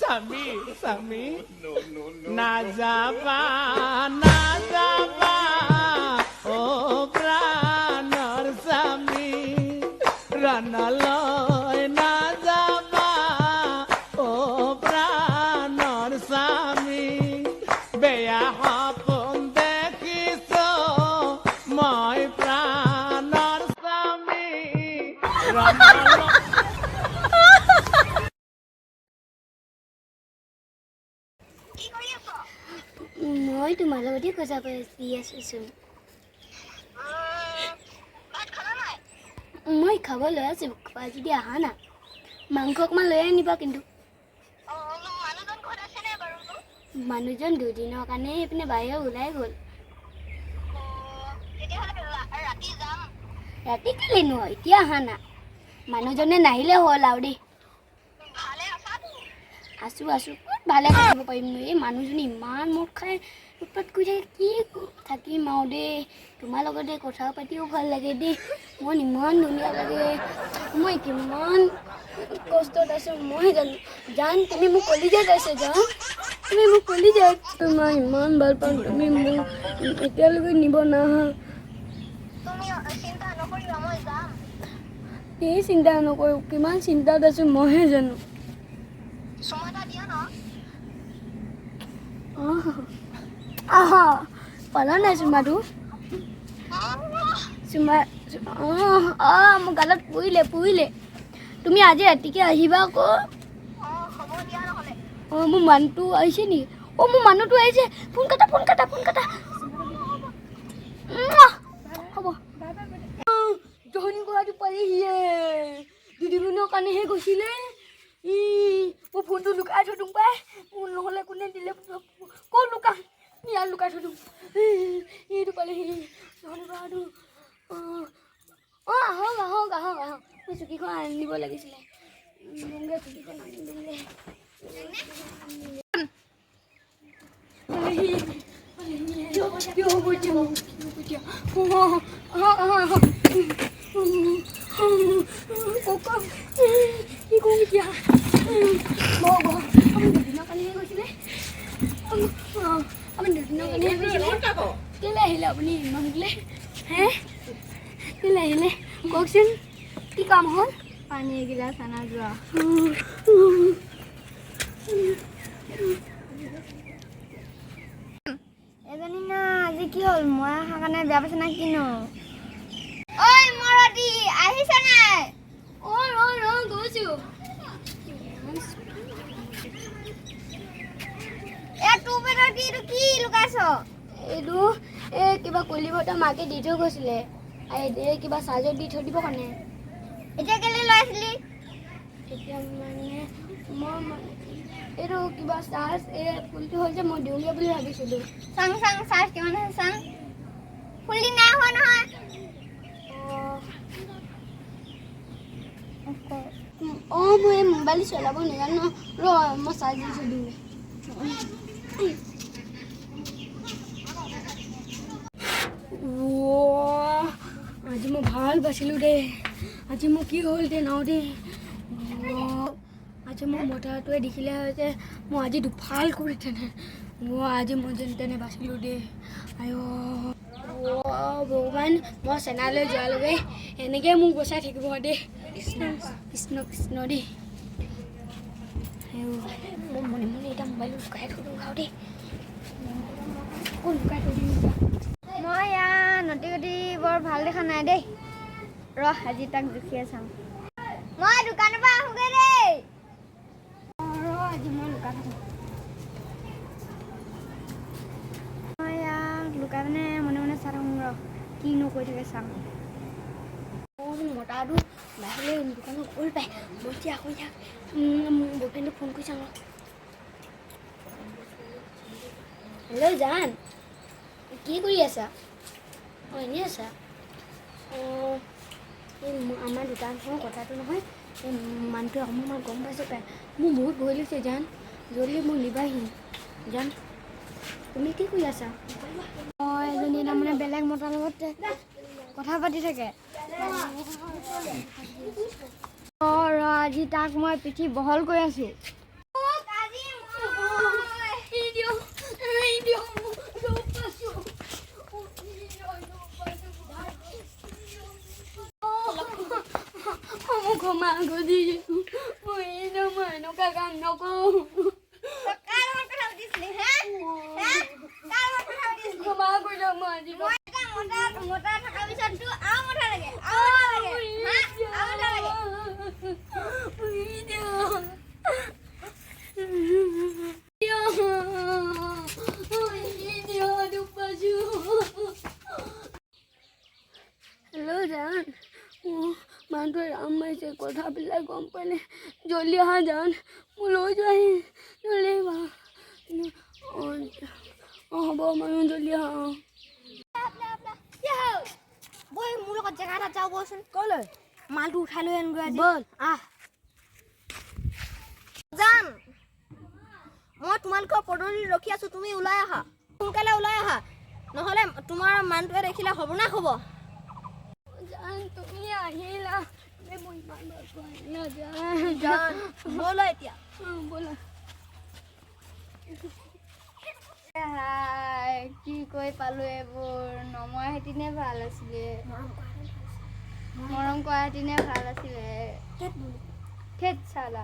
স্বামী, স্বামী, নাযাবা, নাযাবা, ও প্ৰাণৰ স্বামী, ৰণলৈ নাযাবা, ও প্ৰাণৰ স্বামী, বেয়া সপোন দেখিছ মই, প্ৰাণৰ স্বামী, ৰণলৈ। মই তোমাৰ লগতে কথা পাতি আছোচোন। মই খাব লৈ আছো, খোৱা যদি আহা না, মাংস অকণমান লৈ আনিবা। কিন্তু মানুহজন দুদিনৰ কাৰণে সেইপিনে বাহিৰত ওলাই গ'ল। ৰাতি কেলে নহয়, এতিয়া আহা না, মানুহজনে নাহিলে হ'ল আৰু দেই। আছো আছো, ক'ত ভালে থাকিব পাৰিমনো? এই মানুহজনী ইমান মদ খাই উৎপাত কৰি থাকে, কি থাকিম আৰু দেই। তোমাৰ লগতে কথা পাতিও ভাল লাগে দেই, মন ইমান ধুনীয়া লাগে। মই কিমান কষ্টত আছোঁ মই জানো। জান, তুমি মোক কলিজাত আছা। জান, তুমি মোক কলিজাত, তোমাৰ ইমান ভাল পাওঁ। তুমি মোক এতিয়ালৈকে নিব নাহা। কি চিন্তা নকৰোঁ? কিমান চিন্তাত আছোঁ মইহে জানো। আহা, পালা নাই চুমাটো? চুমা, অঁ অঁ, মোৰ গালত পুৰিলে, পুৰিলে। তুমি আজি ৰাতিকে আহিবা আকৌ। অঁ, মোৰ মানুহটো আহিছে নেকি? অঁ, মোৰ মানুহটো আহিছে। ফোন কাটা, ফোন কাটা, ফোন কাটা। হ'ব। জহনী কৰাটো পালেহিয়ে, দুদিনৰ কাৰণেহে গৈছিলে। ই, মই ফোনটো লুকাই থৈ দিওঁ পাই, মোৰ নহ'লে কোনে দিলে। ক'ত লুকাম? ইয়াত লুকাই থৈ দিওঁ। এইটো পালেহি, জহনী কৰাটো। অঁ অঁ, আহক আহক আহক আহক। মই চকীখন আনিব লাগিছিলে। চকীখন আনি দিওঁগৈ। পালেহি, পালেহি। কি হ'ব এতিয়া? কি হ'ব এতিয়া? আহক আহক আহক। ককা, কি কৰোঁ এতিয়া? আপুনি দুদিনৰ কাৰণেহে গৈছিলে। আপুনি দুদিনৰ কাৰণেহে গৈছিলে। কেলৈ আহিলে আপুনি ইমান সোনকালে? হে, কেলৈ আহিলে কওকচোন, কি কাম হ'ল? পানী এগিলাচ আনা যোৱা। এজনী না, আজি কি হ'ল? মই অহাৰ কাৰণে বেয়া পাইছে না কিনো? ঐ মৰতী, আহিছে নাই? অঁ, ৰ ৰ, গৈছোঁ। এ, তোৰ পেটত কি, এইটো কি লুকাইছ? এইটো এই কিবা কলি ভটা, মাকে দি থৈ গৈছিলে এই কিবা চাৰ্জত দি থৈ দিবৰ কাৰণে। এতিয়া কেলে লৈ আছিলি? এতিয়া মানে মই এইটো কিবা চাৰ্জ, এই ফুলটো হ'ল যে, মই দিওঁগৈ বুলি ভাবিছিলোঁ। চাং চাং, চাৰ্জ কিমান আছে চাং। ফুলি নাই হোৱা নহয়। অঁ, মই এই মোবাইল চলাব নাজানো। ৰ, মই চাৰ্জ দি থৈ দিওঁ। আজি মই ভাল পাইছিলোঁ দেই। আজি মোৰ কি হ'ল দেই নাও দেই। আজি মোৰ মতাটোৱে দেখিলে যে মই আজি দুফাল কৰি তেনে। আজি মই যেন তেনে বাচিলোঁ দেই। আই ভগৱান, মই চেনালৈ যোৱালৈকে এনেকৈ মোক বচাই থাকিব দেই। কৃষ্ণ কৃষ্ণ কৃষ্ণ দেই। মই মনে মনে এতিয়া মোবাইলটো লুকাই থৈ দিওঁ আৰু দেই। ক'ত লুকাই থৈ দিম এতিয়া? মই ইয়াৰ নটি গতি বৰ ভাল দেখা নাই দেই। ৰহ, আজি তাক জুখিয়ে চাম। মই দোকানৰ পৰা আহোঁগৈ দেই। ৰ, আজি মই লুকাই থাকোঁ। মই ইয়াক লুকাই মানে মনে মনে চাই থাকোঁ। ৰ, কিনো কৰি থাকে চাম। মতাটো বাহিৰলৈ দোকানত গ'ল পাই। মই এতিয়া আকৌ ইয়াক বয়ফ্ৰেণ্ডক ফোন কৰি চাওঁ। হেল্ল' জান, কি কৰি আছা? অঁ, এনেই আছা? অঁ, এই আমাৰ দোকানখনৰ কথাটো নহয়, এই মানুহটোৱে অকণমান গম পাইছে পাই। মোৰ বহুত ভয় লাগিছে জান, জলদি মোক নিবাহি জান। তুমি কি কৰি আছা? অঁ, এজনী তাৰমানে বেলেগ মতাৰ লগত কথা পাতি থাকে। অঁ, ৰ, আজি তাক মই পিঠি বহল কৰি আছোঁ। আজি ক্ষমা কৰি মই মই এনেকুৱা কাম নকৰোঁ। তই কাৰ লগত কথা পাতিছিলি হে? হে, কাৰ লগত কথা পাতিছিলি? ক্ষমা কৰি দিয়ক, মই আজি মই এটা মতা মতা থকাৰ পিছত তোৰ আৰু মতা লাগে, আৰু মতা লাগে, হা? আৰু মতা লাগে। হেল্ল' জান, মোৰ মানুহটোৱে ৰাম মাৰিছে, কথাবিলাক গম পালে। জল্দি আহা জান, মোক লৈ যোৱাহি, জল্দি আহিবা। অঁ অঁ, হ'ব মানুহ, জল্দি আহা। অঁ। কি হ'ল? বৈ, মোৰ লগত জেগা এটাত যাওঁ ব'লচোন। ক'লৈ? মালটো উঠাই লৈ আনোগৈ আজি। ব'ল। আহ জান, মই তোমালোকৰ পদূলিত ৰখি আছো, তুমি ওলাই আহা, সোনকালে ওলাই আহা, নহ'লে তোমাৰ মানুহটোৱে দেখিলে সৰ্বনাশ হ'ব। জান, তুমি আহিলা, তুমি মোক ইমান ভাল পোৱা আহিলা জান। জান, ব'লা এতিয়া। অঁ, ব'লা। হাই, কি কৈ পালো এইবোৰ। নমৰাহেঁতেনে ভাল আছিলে, মৰম কৰাহেঁতেনে ভাল আছিলে। থেত চালা।